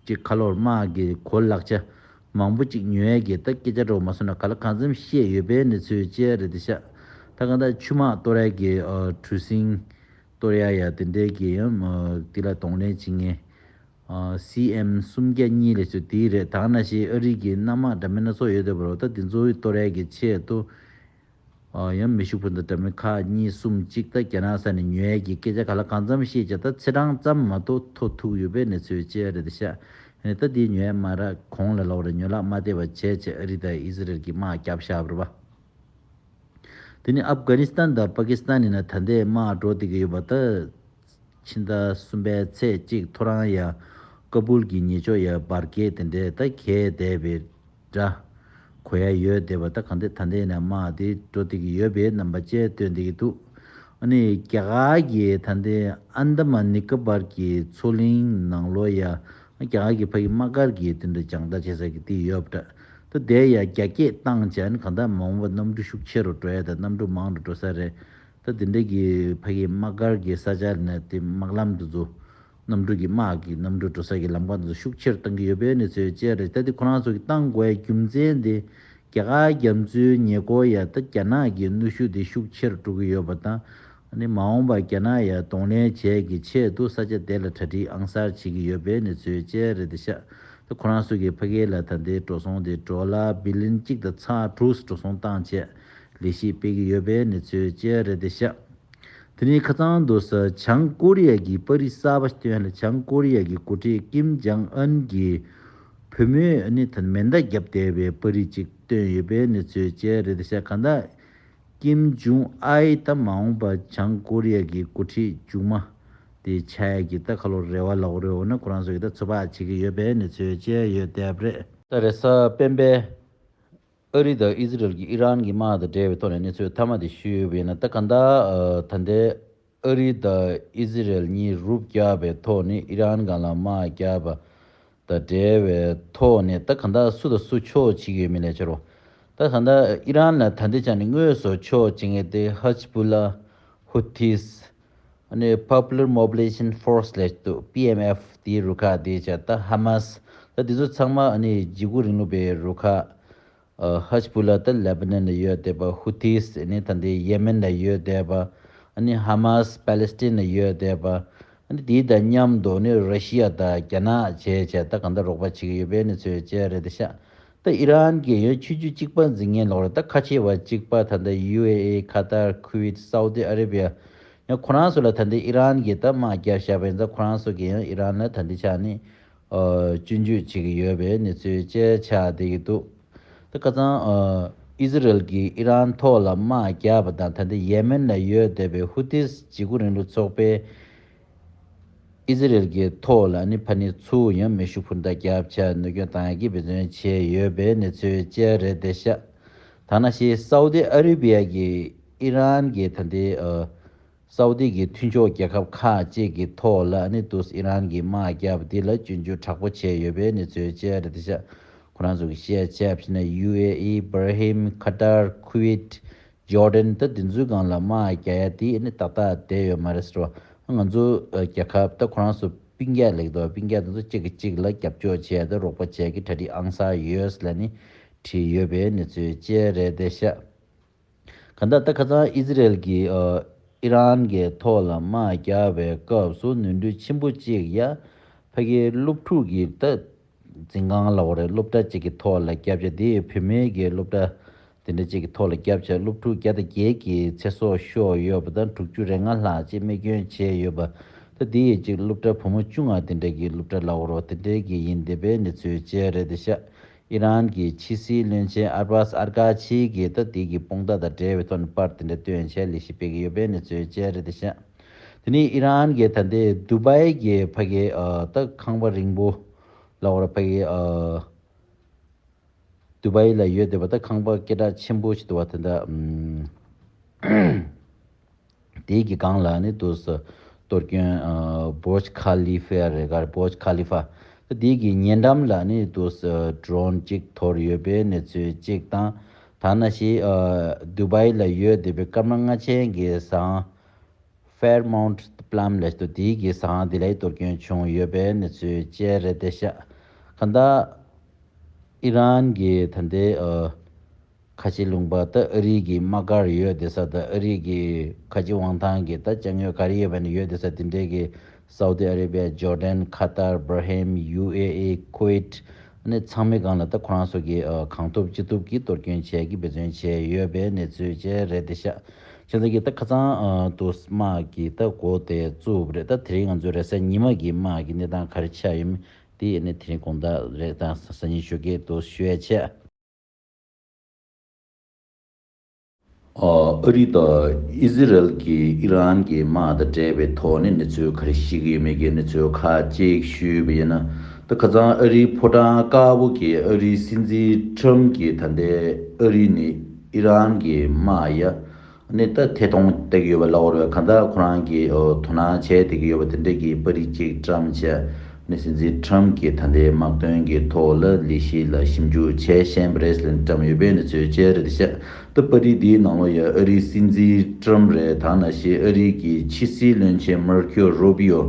ཅིག་ཁ་ལོར་དམག་གི་གོ་ལག་ཆ་མང་པོ་ཅིག་ཉོ་ཡས་ཀྱི་ད་སྐད་ཆ་འདྲ་བོ་མ་སོང་ན་ག་ལ་གང་འཚམ་བཤད་ཡོད་པའི་གནས་ཚུལ་བཅས་རེད་དེ་ཤག་ད་གང་ལྟར་ཆུ་དམག་གཏོར་ཡས་ཀྱི་ཨ་གྲུ་གཟིངས་གཏོར་ཡ་ཡ་དེ་འདྲའི་གི་ཡང་ཨ་དེ་ལ་གདོང་ལེན་བྱེད་མཁན་ཨ་སི་ཨེམ་སུམ་བརྒྱ་གཉིས་ལས་ཚོད་དེ་རེད། ད་ནང་བཞིན་ཨ་རི་གི་གནམ་དམག་འདྲ་མིན་སྣ་ཚོགས་ཡོད་བསྡད་པ་རེད། ད་དེ་ཚོ་གཏོར་ཡས་ཀྱི་ཆེད་དུ། ཨ་ཡང་མེ་ཤུགས་འཕུར་མདའ་འདྲ་མིན་ཁག་གཉིས་གསུམ་གཅིག་ད་རྒྱ་ནག་ས་ནས་ཉོ་ཡས་ཀྱི་སྐད་ཆ་ག་ལ་གང་འཚམ་བཤད་ཀྱང་ད་ཚེས་གྲངས་ཙམ་མ་གཏོགས་ཐོ་ཐུག་ཡོད་པའི་གནས་ཚུལ་བཅས་རེད་དེ་ཤག་ཨ་ནི་ད་དེ་ཉོ་ཡས་མ་རག་གོང་ལ་ལབ་པ་རེད། ཉོ་ལག་མ་བསྡད་པ་བྱས་བྱས་ཨ་རི་དང་ཨི་ཟི་རལ་གྱིས་དམག་བརྒྱབ་བཞག་པ་རེད་པ། དེ་ནི་ཨབ་གྷ་ནི་སི་ཐན་དང་པ་ཀི་སི་ཐན་ཡིན་ན་ད་ལྟའི་དམག་འགྲོ་བསྡད་ཀྱི་ཡོད་པ། ད་ཕྱི་ཟླ་གསུམ་པའི་ཚེས་གཅིག་ཐོ་རངས་ཡ་ཀ་བུལ་གྱི་ཉེ་ཕྱོགས་ཡ་འབར་གས་དེ་འདྲས་ད་གས་བསྡད་པའི་སྒྲ་གོ་ཡ་ཡོད་བསྡད་པ། ད་གང་ལྟར་ད་ལྟའི་ནས་དམག་དེ་འགྲོ་བསྡད་ཀྱི་ཡོད་པའི་རྣམ་པ་བཅས་སྟོན་བསྡད་ཀྱི་འདུག་ཨ་ནི་རྒྱ་གར་གྱིས་ད་ལྟའི་ཨན་དམན་ནི་ཀོ་པར་གྱི་མཚོ་གླིང་ནང་ལོགས་ཡ་ རྒྱ་གར་གྱི་ཕ་གི་དམག་སྒར་གྱི་དེ་འདྲ་རྒྱང་ལྟ་བྱེད་ས་གི་དེ་ཡོད་པ་འདྲ། ད་དེ་ཡ་རྒྱ་སྐྱེད་བཏང་བྱས་ནས་གང་ལྟར་མ་འོངས་པ་གནམ་གྲུ་ཤུགས་ཆེ་རུ་འགྲོ་ཡ་དང་གནམ་གྲུ་མང་རུ་འགྲོ་ས་རེད། ད་དེ་འདྲ་གི་ཕ་གི་དམག་སྒར་གྱི་ས་ཆ་ནས་དེ་དམག་ལམ་དེ་ཚོ། གནམ་གྲུ་གི་དམག་གི་གནམ་གྲུ་འགྲོ་ས་གི་ལམ་ཁ་དེ་ཚོ་ཤུགས་ཆེར་གཏང་གི་ཡོད་པའི་གནས་ཚུལ་བཅས་རེད། ད་དེ་ཁོ་རང་ཚོ་གི་གཏང་དགོས་ཡ་རྒྱུ་མཚན་དེ་རྒྱ་གར་རྒྱ་མཚོའི་ཉེ་འཁོར་ཡ་ད་རྒྱ་ནག་གི་གནོན་ཤུགས་དེ་ཤུགས་ཆེར་འགྲོ་གི་ཡོད་པ་དང་། ཨ་ནི་མ་འོངས་པར་རྒྱ་ནག་ཡ་གདོང་ལེན་བྱེད་ཀྱི་ཆེད་དུ་ས་ཆ་དེ་ལ་གྲ་སྒྲིག་ཨང་གསར་བྱེད་ཀྱི་ཡོད་པའི་གནས་ཚུལ་བཅས་རེད་དེ་ཤག་ད་ཁོ་རང་ཚོ་གི་ཕ་གི་ལ་ད་ལྟའི་འགྲོ་སོང་དེ་ཌོ་ལར་བི་ལི་ཡོན་གཅིག་དང་ཚེག་དྲུག་འགྲོ་སོང་བཏང་བྱས་ལས་གཞི་སྤེལ་གྱི་ཡོད་པའི་གནས་ཚུལ་བཅས་རེད་དེ་ཤག་དེ་ནས་ཁ་སང་དུ་ས་བྱང་ཀོ་རི་ཡ་གི་པར་རིས་གསར་པ་ཞིག་བཏོན་ལ། བྱང་ཀོ་རི་ཡ་གི་འགོ་ཁྲིད་ཀིམ་ཇང་ཨན་གྱི་བུ་མོས་ནི་ད་མེ་མདའ་བརྒྱབ་བསྡད་པའི་པར་རིས་ཅིག་བཏོན་ཡོད་པའི་གནས་ཚུལ་བཅས་རེད་དེ་ཤག་གང་ལྟར་ཀིམ་ཇུང་ཨའི་ད་མ་འོངས་པ་བྱང་ཀོ་རི་ཡ་གི་འགོ་ཁྲིད་མཇུག་མ་དེ་ཆགས་ཡ་གི་ད་ཁ་ལོ་རེ་བ་ལོག་རེ་འོ་ན་ཁོ་རང་ཚོ་གི་ད་ཚོད་དཔག་བྱེད་ཀྱི་ཡོད་པའི་གནས་ཚུལ་བཅས་ཡོད་བསྡད་པ་རེད། ད་རེས་གཟའ་སྤེན་པའི་ཨ་རི་དང་ཨི་ཟི་རལ་གྱི་ཨི་རན་གྱི་དམག་དང་འབྲེལ་བའི་ཐོག་ནས་གནས་ཚུལ་མཐའ་མ་དེ་ཞུས་ཡོད་པ་ཡིན་ན། ད་གང་ལྟར་ཨ་ད་ལྟའི་ཨ་རི་དང་ཨི་ཟི་རལ་གཉིས་རུབ་བརྒྱབ་པའི་ཐོག་ནས་ཨི་རན་སྒང་ལ་དམག་བརྒྱབ་པ་དང་འབྲེལ་བའི་ཐོག་ནས་ད་གང་ལྟར་སུ་དང་སུ་ཕྱོགས་བྱེད་ཀྱི་ཡོད་མེད་ལས་ཆེ་རུ། ད་གང་ལྟར་ཨི་རན་ལ་ད་ལྟའི་ཆ་ནས་དངོས་སུ་ཕྱོགས་བྱེད་མཁན་དེ་ཧ་ཇི་བུ་ལ། ཧུ་ཐིས། ཨ་ནི་Popular Mobilization Force ལབ་འདུག་པི་ཨེམ་ཨེཕ་དེའི་རུ་ཁག་དེ་བྱས། ད་ཧ་མ་སི། ད་དེ་ཚོ་ཚང་མ་ཨ་ནི་འཇིགས་སྐུལ་རིང་ལུགས་པའི་རུ་ཁག་ཨ་ཧ་ཇི་བུ་ལ་ད་ལེ་བྷ་ནན་ལ་ཡོད་བསྡད་པ། ཧུ་ཐིས་ཨ་ནི་ད་ལྟའི་ཡེ་མེན་ལ་ཡོད་བསྡད་པ། ཨ་ནི་ཧ་མ་སི་པེ་ལེ་སི་ཏིན་ལ་ཡོད་བསྡད་པ། ཨ་ནི་དེའི་དང་མཉམ་དུ་ནི་ར་ཤི་ཡ་དང་རྒྱ་ནག་བྱས་བྱས་ད་གང་ལྟར་རོགས་པ་བྱེད་ཀྱི་ཡོད་པའི་གནས་ཚུལ་བཅས་རེད་དེ་ཤག་ད་ཨི་རན་གྱི་ཡང་ཆོས་བརྒྱུད་གཅིག་པ་འཛིན་མཁན་ལོག་རེད། ད་ཁ་ཆེ་བ་གཅིག་པ་ད་ལྟ་ཡུ་ཨེ་ཨི། ཁ་ཏར། ཁུ་ཝེད། སའུ་ཏི་ཨ་རེ་བི་ཡ། ཡང་ཁོ་རང་ཚོ་ལ་ད་ལྟ་ཨི་རན་གྱིས་ད་དམག་བརྒྱབ་བཞག་པ་ཡིན་ཙང་ཁོ་རང་ཚོ་གིས་ཡང་ཨི་རན་ལ་ད་ལྟའི་ཆ་ནས་ཨ་སྐྱོན་བརྗོད་བྱེད་ཀྱི་ཡོད་པའི་གནས་ཚུལ་བཅས་ཆགས་བསྡད་ཀྱི་འདུག་ད་ཁ་སང་ཨ་ཨི་ཟི་རལ་གྱིས་ཨི་རན་ཐོག་ལ་དམག་བརྒྱབ་པ་དང་། ད་ལྟ་ཡེ་མེན་ལ་ཡོད་བསྡད་པའི་ཧུ་ཐིས་འཇིགས་སྐུལ་རིང་ལུགས་ཚོགས་པས་ཨི་ཟི་རལ་གྱི་ཐོག་ལ་ནི་ཕ་ནི་ཚུར་ཡང་མེ་ཤུགས་འཕུར་མདའ་བརྒྱབ་བྱས་གནོད་སྐྱོན་བཏང་ཡག་གི་འབད་བརྩོན་བྱས་ཡོད་པའི་གནས་ཚུལ་བཅས་རེད་དེ་ཤག་ད་ནང་བཞིན་སའུ་ཏི་ཨ་རེ་བི་ཡ་གིས་ཨི་རན་གྱི་ད་ལྟའི་ཨ་སའུ་ཏི་གི་མཐུན་ཕྱོགས་རྒྱལ་ཁབ་ཁག་ཅིག་གི་ཐོག་ལ་ནི་དུས་ཨི་རན་གྱི་དམག་བརྒྱབ་འདི་ལ་སྐྱོན་བརྗོད་དྲག་པོ་བྱས་ཡོད་པའི་གནས་ཚུལ་བཅས་རེད་དེ་ཤག་ཁོ་རང་ཚོ་གིས་བཤད་བྱས་ཕྱིན་ན་ཡུ་ཨེ་ཨི། སྦ་ར་ཧིམ། ཁ་ཏར། ཁུ་ཝེད། ཇོར་ཌན། ད་འདི་ཚོའི་སྒང་ལ་དམག་རྒྱག་ཡ་དེ་ནི་ཏག་ཏག་བསྡད་ཡོད་མ་རེད་ཟེར་བ། ང་ཚོ་ཨ་རྒྱལ་ཁབ་ད་ཁོ་རང་ཚོ་སྤུན་ཀྱག་ལེགས་འདུག་སྤུན་ཀྱག་དེ་ཚོ་གཅིག་གིས་གཅིག་ལ་རྒྱབ་སྐྱོར་བྱས་ཏེ་རོགས་པ་བྱས་ཀྱི་གྲ་སྒྲིག་ཨང་གསར་ཡོད་ལབ་ནི་བྲིས་ཡོད་པའི་གནས་ཚུལ་བཅས་རེད་དེ་ཤག་གང་ལྟར་ད་ཁ་སང་ཨི་ཟི་རེལ་གྱིས་ཨ་ཨི་རན་གྱི་ཐོག་ལ་དམག་རྒྱག་པའི་སྐབས་སུ་ནོར་འཁྲུལ་ཆེན་པོ་གཅིག་ཡ། ཕ་གིའི་སློབ་ཕྲུག་གི་ད་འཛིན་ཁང་ལབ་དགོས་རེད། སློབ་གྲྭ་གཅིག་གི་ཐོག་ལ་བརྒྱབ་བྱས། དེ་ཡི་བུད་མེད་ཀྱི་སློབ་གྲྭ་དེ་འདྲ་གཅིག་གི་ཐོག་ལ་བརྒྱབ་བྱས། སློབ་ཕྲུག་བརྒྱ་དང་བརྒྱད་ཀྱི་ཚེ་སྲོག་ཤོར་ཡོད་པ་དང་། དྲུག་ཅུ་རེ་ལྔ་ལྷག་ཅིག་རྨས་སྐྱོན་བྱས་ཡོད་པ། ད་དེ་ཡི་གཅིག་སློབ་གྲྭ་བུ་མོ་ཆུང་བ་དེ་འདྲ་གི་སློབ་གྲྭ་ལབ་དགོས་རེད། དེ་འདྲ་གི་ཡིན་བསྡད་པའི་གནས་ཚུལ་བཅས་རེད་དེ་ཤག་ཨི་རན་གྱི་ཕྱི་སྲིད་བློན་ཆེན་ཨ་བྷས་ཨར་ཀ་ཆི་གིས་ད་དེ་གི་དཔུང་རྟགས་དང་འབྲེལ་བའི་ཐོག་ནས་པར་དེ་འདྲ་བཏོན་བྱས་ལས་གཞི་སྤེལ་གྱི་ཡོད་པའི་གནས་ཚུལ་བཅས་རེད་དེ་ཤག་དེ་ནས་ཨི་རན་གྱི་ད་ལྟའི་དུ་བའི་གི་ཕ་གི་ཨ་ད་ཁང་པ་རིང་པོ་ལབ་དགོས་རེད། ཕ་གི་ཨ་དུ་བའི་ལ་ཡོད་བསྡད་པ་ད་ཁང་པ་སྐད་གྲགས་ཆེན་པོ་ཞིག་འདུག་བ། དེ་འདྲ་ཨམ། དེའི་གི་སྒང་ལ་ནི་དུས་སུ་གཏོར་སྐྱོན་ཨ་བུརཇ་ཁ་ལི་ཧྥ་རེད་ག་རེ། བུརཇ་ཁ་ལི་ཧྥ། ད་དེའི་གི་ཉེ་འགྲམ་ལ་ནི་དུས་སུ་ཌོ་རོན་གཅིག་འཐོར་ཡོད་པའི་གནས་ཚུལ་གཅིག་དང་། ད་ནང་བཞིན་ཨ་དུ་བའི་ལ་ཡོད་བསྡད་པའི་སྐར་མ་ལྔ་ཆེན་གྱི་ཟ་ཁང་Fairmont Palm ལབ་འདུག་དེའི་གི་ཟ་ཁང་དེ་ལ་གཏོར་སྐྱོན་བྱུང་ཡོད་པའི་གནས་ཚུལ་བཅས་རེད་དེ་ཤག་གང་ལྟར་ཨི་རན་གྱི་ད་ལྟའི་ཨ་ཁ་ཆེ་ལུང་པ་ད་ཨ་རི་གི་དམག་སྒར་ཡོད་བསྡད་ས་དང་། ཨ་རི་གི་ཁ་ཆེ་དབང་ཐང་གི་ད་ཅ་དངོས་ག་རེ་ཡོད་པ་ནི་ཡོད་བསྡད་ས་དེ་འདྲའི་གི་སའུ་ཏི་ཨ་རེ་བི་ཡ། ཇོར་ཌན། ཁ་ཏར། སྦ་ར་ཧིམ། ཡུ་ཨེ་ཨི། ཁུ་ཝེད། ཨ་ནི་ཚང་མའི་སྒང་ལ་ད་ཁོ་རང་ཚོ་གིས་ཨ་གང་ཐུབ་ཅི་ཐུབ་ཀྱིས་གཏོར་སྐྱོན་བྱེད་ཀྱི་འབད་བརྩོན་བྱས་ཡོད་པའི་གནས་ཚུལ་བཅས་རེད་དེ་ཤག་བྱས་ཙང་གི་ད་ཁ་སང་ཨ་དུས་དམག་གི་ད་འགོ་དེ་བཙུགས་པ་རེད། ད་དེ་རིང་ང་ཚོའི་རེས་གཟའ་ཉི་མ་གི་དམག་གི་གནས་སྟངས་ག་རེ་ཆགས་ཡོད་མེད་དེ་ཨ་ནི་དེ་རིང་དགོང་དག་རེད། ད་སང་ཉིན་ཞོགས་ཀས་དུ་ཞུ་ཡ་བྱས། ཨ་ཨ་རི་དང་ཨི་ཟི་རལ་གྱིས་ཨི་རན་གྱི་དམག་དང་འབྲེལ་བའི་ཐོག་ནས་གནས་ཚུལ་ག་རེ་ཤེས་ཀྱི་ཡོད་མེད་ཀྱི་གནས་ཚུལ་ཁག་ཅིག་ཞུས་པ་ཡིན་ན། ད་ཁ་སང་ཨ་རིའི་ཕོ་བྲང་དཀར་པོ་གི་ཨ་རིའི་སྲིད་འཛིན་ཁྲམ་གྱིས་ད་ལྟའི་ཨ་རི་ནི་ཨི་རན་གྱི་དམག་ཡ་ནི་ད་ཐད་གཏོང་བཏང་གི་ཡོད་པ་ལབ་དགོས་རེད། གང་ལྟར་ཁོ་རང་གིས་ཨོ་དོ་སྣང་བྱས་བསྡད་ཀྱི་ཡོད་པ་དེ་འདྲ་གི་པར་རིས་ཅིག་བཀྲམ་བྱས། ནས་སྲིད་འཛིན་ཁྲམ་གྱིས་ད་ལྟའི་དམག་དོན་གྱི་ཐོག་ལ་ལས་གཞི་ལ་ཞིབ་འཇུག་བྱས་བཞིན་པ་རེད་ཟེར་ནས་བཀྲམ་ཡོད་པའི་གནས་ཚུལ་བཅས་རེད་ཤག་ད་པར་རིས་འདིའི་ནང་ལོགས་ཡ་ཨ་རིའི་སྲིད་འཛིན་ཁྲམ་རེད། ད་ནང་བཞིན་ཨ་རིའི་གི་ཕྱི་སྲིད་བློན་ཆེན་མར་ཁེའོ་རུ་བྷི་ཡོ།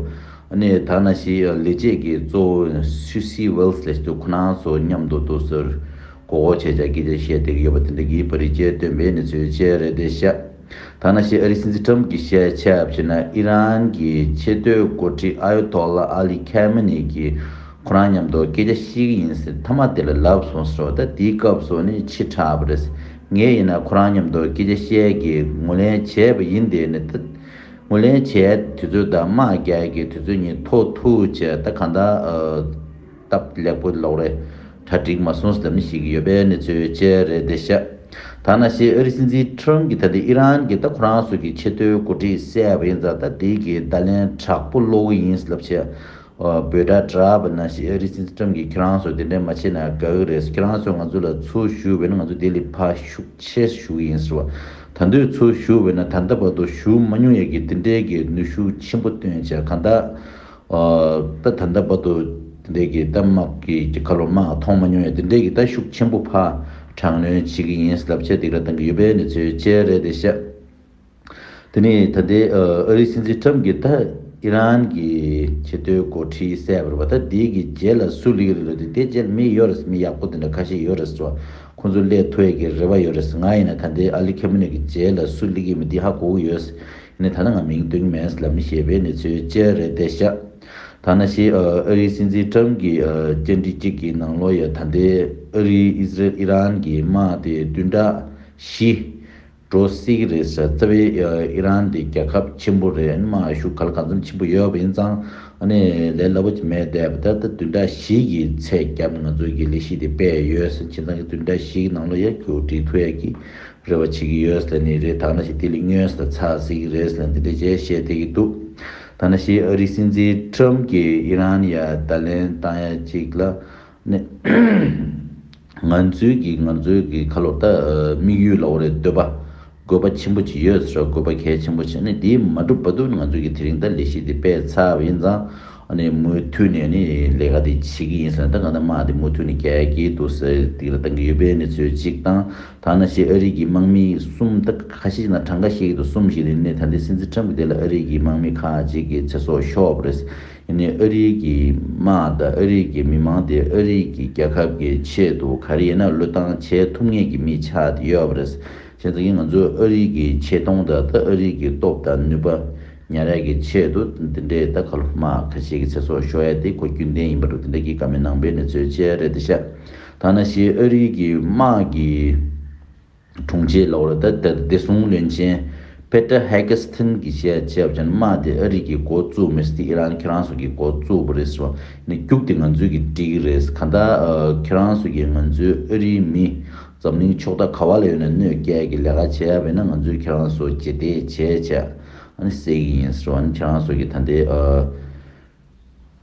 ཨ་ནས་ད་ནང་བཞིན་ལས་བྱེད་ཀྱི་གཙོ་བོ་སུ་སི་ཝེལ་སི་ལས་དུ་ཁོ་རང་ཚོ་མཉམ་དུ་འདུག་ཟེར། མགོ་སྐོར་བྱས་བྱས་སྐད་ཆ་བཤད་བསྡད་ཀྱི་ཡོད་པ་དེ་འདྲ་གི་པར་རིས་བཅས་བཏོན་པའི་གནས་ཚུལ་བཅས་རེད་དེ་ཤག་ད་ནང་བཞིན་ཨ་རིའི་སྲིད་འཛིན་ཁྲམ་གྱིས་བཤད་ཆ་བྱས་ན་ཨི་རན་གྱི་ཆེས་མཐོའི་འགོ་ཁྲིད་ཨ་ཡོ་ཐོ་ལ་ཨ་ལི་ཁེ་མེ་ནི་གིས་ཁོ་རང་མཉམ་དུ་སྐད་ཆ་བཤད་ཀྱི་ཡིན་ཟེར་མཐའ་མ་དེ་ལ་ལབ་སོང་ཟེར་བ། ད་དེའི་སྐབས་སུ་ནི་ཕྱི་དྲགས་པ་རེད། ངས་ཡིན་ན་ཁོ་རང་མཉམ་དུ་སྐད་ཆ་བཤད་ཀྱི་ངོས་ལེན་བྱས་པ་ཡིན། དེ་ནི་ད་ངོས་ལེན་བྱས་དུས་ཚོད་དང་དམག་རྒྱག་གི་དུས་ཚོད་གཉིས་ཐོག་ཐུག་བྱས། ད་གང་ལྟར་སྟབས་ལེགས་པོ་ལོག་རེད། གྲ་འགྲིག་མ་སོང་ཟེར་ནས་ཞིག་ཡོད་པའི་གནས་ཚུལ་བཅས་རེད་དེ་ཤག་ད་ནང་བཞིན་ཨ་རིའི་སྲིད་འཛིན་ཁྲམ་གྱིས་ད་ལྟ་ཨི་རན་གྱི་ད་ཁོ་རང་ཚོ་གི་ཆེས་མཐོའི་འགོ་ཁྲིད་བསད་པ་ཡིན་ཙང་། ད་དེ་གི་བརྡ་ལན་དྲག་པོ་སློག་གི་ཡིན་ལབ་བྱས། འབོད་སྒྲ་བསྒྲགས་པ་ནང་བཞིན་ཨ་རིའི་སྲིད་འཛིན་ཁྲམ་གྱིས་ཁྱེད་རང་ཚོ་དེ་འདྲ་མ་བྱེད་ན་དགའ་གི་རེད། ཁྱེད་རང་ཚོ་ང་ཚོ་ལ་ཚུར་ཞུགས་པ་ཡིན་ན་ང་ཚོ་དེ་ལས་ཕར་ཤུགས་ཆེ་ཞུ་གི་ཡིན་ཟེར་བ། ད་དུང་ཚུར་ཞུགས་པ་ཡིན་ན་ད་ལྟ་བར་དུ་ཞུགས་མ་མྱོང་ཡས་ཀྱི་དེ་འདྲའི་གི་ནུས་ཤུགས་ཆེན་པོ་བཏོན་བྱས། གང་ལྟར་ད་ད་ལྟ་བར་དུ་དེ་འདྲའི་གི་ད་དམག་གི་ཁ་ལོ་དམག་མཐོང་མ་མྱོང་ཡས་དེ་འདྲའི་གི་ད་ཤུགས་ཆེན་པོ་ཕར་དྲག་གནོན་བྱེད་ཀྱི་ཡིན་ལབ་བྱས་སྡིགས་ར་བཏང་གི་ཡོད་པའི་གནས་ཚུལ་བཅས་རེད་དེ་ཤག་དེ་ནས་ད་ལྟའི་ཨ་རིའི་སྲིད་འཛིན་ཁྲམ་གྱིས་ད་ཨི་རན་གྱི་ཆེས་མཐོའི་འགོ་ཁྲིད་བསད་པ་རེད་པ། ད་དེའི་གི་རྗེས་ལ་སུ་སླེབས་ཀྱི་རེད་ལབ་དུས། དེ་རྗེས་ལ་མི་ཡོད་རེད། མི་ཡག་པོ་དེ་འདྲ་ཁ་ཤས་ཡོད་རེད་ཟེར་བ། ཁོང་ཚོ་སླེབས་ཐུབ་ཡས་ཀྱི་རེ་བ་ཡོད་རེད། ང་ཡིན་ན་ད་ལྟའི་ཨ་ལི་ཁེ་མེ་ནི་གི་རྗེས་ལ་སུ་སླེབས་ཀྱི་མིན་དེ་ཧ་གོ་གི་ཡོད། ཡིན་ནའི་ད་ལྟ་ང་མིང་འདོན་གྱི་མེད་ལབ་ནས་བཤད་པའི་གནས་ཚུལ་བཅས་རེད་དེ་ཤག་ད་ནང་བཞིན་ཨ་རིའི་སྲིད་འཛིན་ཁྲམ་གྱི་བཅར་འདྲི་གཅིག་གི་ནང་ལོགས་ཡ་ད་ལྟའི་ཨ་རི་ཨི་ཟི་རལ་ཨི་རན་གྱི་དམག་དེ་བདུན་ཕྲག་བཞི་འགྲོ་སྲིད་ཀྱི་རེད་ཟེར། རྩ་བའི་ཨི་རན་དེ་རྒྱལ་ཁབ་ཆེན་པོ་རེད། དམག་ཤུགས་ག་ལ་གང་འཚམ་ཆེན་པོ་ཡོད་པ་ཡིན་ཙང་། ཨ་ནི་ལས་སླ་པོ་ཅིག་མེད་བསྡད་པ། ད་ལྟ་བདུན་ཕྲག་བཞི་གི་ཚད་བརྒྱབ་ནས་ང་ཚོ་གི་ལས་གཞི་དེ་སྤེལ་ཡོད་ཟེར། བྱས་ཙང་གི་བདུན་ཕྲག་བཞི་གི་ནང་ལ་ཡ་འགོ་ཁྲིད་ཐུབ་ཡས་ཀྱི་རེ་བ་བྱེད་ཀྱི་ཡོད་ཟེར་ནི་རེད། ད་ག་ནང་བཞིན་དེ་ལས་སྔོན་ཟེར་ཚར་སྲིད་ཀྱི་རེད་ཟེར་ནས་དེ་འདྲ་བྱས་བཤད་བསྡད་ཀྱི་འདུག་ད་ནང་བཞིན་ཨ་རིའི་སྲིད་འཛིན་ཁྲམ་གྱིས་ཨི་རན་ཡ་བརྡ་ལན་བཏང་ཡ་གཅིག་ལ། ནས་ང་ཚོའི་གི་ང་ཚོའི་གི་ཁ་ལོ་ད་དམིགས་ཡུལ་ལ་འོ་རེད། འདོད་པ་དགོས་པ་ཆེན་པོ་ཅིག་ཡོད་ཟེར། དགོས་པ་གལ་ཆེན་པོ་ཅིག་ནི་དེ་མ་འགྲུབ་བར་དུ་ང་ཚོའི་གི་དེ་རིང་ད་ལས་གཞི་དེ་སྤེལ་ཚར་བ་ཡིན་ཙང་། ཨ་ནི་མུ་མཐུད་ནས་ནི་ལས་ཀ་དེ་བྱེད་ཀྱི་ཡིན་ཟེར། ད་གང་ལྟར་དམག་དེ་མུ་མཐུད་ནས་རྒྱག་གི་འདུག་ཟེར་དེ་ལ་བཏང་གི་ཡོད་པའི་གནས་ཚུལ་གཅིག་དང་། ད་ནང་བཞིན་ཨ་རི་གི་དམག་མི་གསུམ། ད་ཁ་ཤས་ཀྱི་ནང་གྲངས་ཀ་བཤད་ཀྱི་འདུག་གསུམ་ཞིག་ནི་ད་ལྟའི་སྲིད་འཛིན་ཁྲམ་གྱི་དེ་ལ་ཨ་རི་གི་དམག་མི་ཁག་ཅིག་གི་ཚེ་སྲོག་ཤོར་བ་རེད། ཡིན་ནའི་ཨ་རི་གི་དམག་དང་ཨ་རི་གི་མི་མང་དེ་ཨ་རི་གི་རྒྱལ་ཁབ་ཀྱི་ཆེད་དུ་ག་རེ་ཡིན་ན་བློས་བཏང་བྱེད་ཐུབ་མཁན་གྱི་མི་ཆགས་བསྡད་ཡོད་པ་རེད། བྱས་ཙང་གི་ང་ཚོས་ཨ་རི་གི་ཆེ་མཐོང་དང་ད་ཨ་རི་གི་སྟོབས་དང་ནུས་པ་ཉར་ཡག་གི་ཆེད་དུ་འདི་འདྲའི་ད་ཁ་ལོ་དམག་ཁ་ཤས་ཀྱི་ཚེ་སྲོག་ཤོར་ཡ་དེ་ཁོ་རྒྱུན་ལྡན་ཡིན་པ་འདྲ་བོ་དེ་འདྲ་གི་བཀའ་མོལ་གནང་པའི་གནས་ཚུལ་བཅས་རེད་དེ་ཤག་ད་ནང་བཞིན་ཨ་རི་གི་དམག་གི་དྲུང་ཆེ་ལབ་དགོས་རེད། ད་ད་བདེ་སྲུང་བློན་ཆེན་པེ་ཏྲ་ཧེ་ཀེ་སི་ཐན་གྱིས་བཤད་བྱས་པ་ཅན་དམག་དེ་ཨ་རི་གིས་འགོ་བཙུགས་མེད་ཟེར། དེ་ཨི་རན་ཁྱེད་རང་ཚོ་གིས་འགོ་བཙུགས་པ་རེད་ཟེར་བ། ནི་རྒྱུག་དེ་ང་ཚོས་ཀྱིས་སྒྲིག་གི་རེད། གང་ལྟར་ཨ་ཁྱེད་རང་ཚོ་གིས་ང་ཚོའི་ཨ་རིའི་མི་འཛམ་གླིང་ཕྱོགས་མཐའ་ག་བ་ལ་ཡོད་ན་གནོད་སྐྱེལ་གྱི་ལས་ཀ་བྱས་པ་ཡིན་ན་ང་ཚོས་ཁྱེད་རང་ཚོ་རྗེས་འདེད་བྱས་བྱས་ཨ་ནི་བསད་ཀྱི་ཡིན་ཟེར་བ། ཨ་ནི་ཁྱེད་རང་ཚོ་གིས་ད་ལྟའི་ཨ།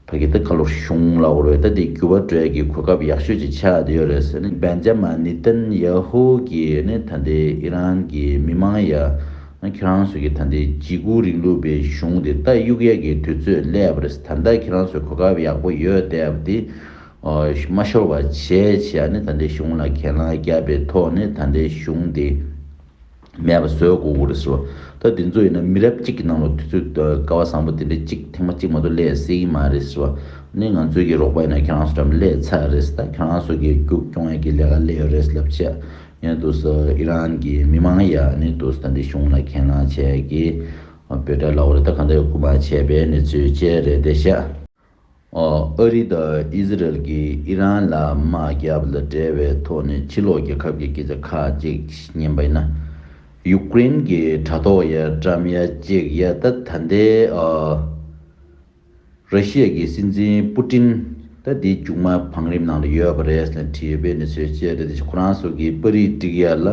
ཕ་གི་ད་ཁ་ལོ་གཞུང་ལ་འོ་རེད། ད་དེ་འགྱུར་བ་འགྲོ་ཡ་གི་གོ་སྐབས་ཡག་ཤོས་ཅིག་ཆགས་བསྡད་ཡོད་རེད་ཟེར་ནས། བན་ཇ་མ་ནི་ཏན་ཡ་ཧུ་གིས་ནི་ད་ལྟའི་ཨི་རན་གྱི་མི་མང་ཡ་ཁྱེད་རང་ཚོ་གི་ད་ལྟའི་འཇིགས་སྐུལ་རིང་ལུགས་པའི་གཞུང་དེ་ད་གཡུག་ཡ་གི་དུས་ཚོད་སླེབས་པ་རེད། ད་ལྟ་ཁྱེད་རང་ཚོ་གོ་སྐབས་ཡག་པོ་ཡོད་བསྡད་པ་དེ་མ་ཤོར་བ་བྱས་བྱས་ནི་ད་ལྟའི་གཞུང་ལ་གྱེན་ལངས་བརྒྱབ་པའི་ཐོག་ནས་ད་ལྟའི་གཞུང་དེ་མེད་པ་བཟོ་དགོས་ཀྱི་རེད་ཟེར་བ། ད་དེ་ཚོ་ཡིན་ན་མི་རབས་གཅིག་གི་ནང་ལ་དུས་ཚོད་སྐལ་བ་བཟང་པོ་དེ་འདྲ་གཅིག་ཐེངས་མ་གཅིག་མ་གཏོགས་སླེབས་སྲིད་ཀྱི་མ་རེད་ཟེར་བ། ནི་ང་ཚོའི་གི་རོགས་པ་ཡིན་ན་ཁྱེད་རང་ཚོ་འགྲམ་སླེབས་ཚར་རེད། ད་ཁྱེད་རང་ཚོ་གི་རྒྱུག་སྐྱོང་ཡ་གི་ལས་ཀ་སླེབས་ཡོད་རེད་ལབ་བྱས། ཡིན་དུས་ཨི་རན་གྱི་མི་མང་ཡ་ནི་དུས་ད་འདི་གཞུང་ལ་གྱེན་ལངས་བྱས་ཀྱི་འབོད་སྒྲ་ལབ་དགོས་རེད། ད་གང་ལྟར་སྐུལ་མ་བྱས་པའི་གནས་ཚུལ་བཅས་རེད་དེ་ཤག་ཨ་རི་དང་ཨི་ཟི་རལ་གྱིས་ཨི་རན་ལ་དམག་བརྒྱབ་ལ་འབྲེལ་བའི་ཐོག་ནས་ཕྱི་ལོགས་རྒྱལ་ཁབ་ཀྱི་སྐད་ཆ་ཁག་ཅིག་ཉན་པ་ཡིན་ན། ཡུཀ་རེན་གྱི་དྲ་ཐོག་ཡ་བཀྲམ་ཡ་གཅིག་ཡ་ད་ད་ལྟའི་ཨ་ར་ཤི་ཡ་གི་སྲིད་འཛིན་པུ་ཏིན་ད་འདི་མཇུག་མ་བང་རིམ་ནང་ལ་ཡོད་པ་རེད་ཟེར་ནས་བྲིས་ཡོད་པའི་གནས་ཚུལ་བཅས་རེད། དེ་ཁོ་རང་ཚོ་གིས་པར་རིས་བསྒྲིགས་ཡ་ལ།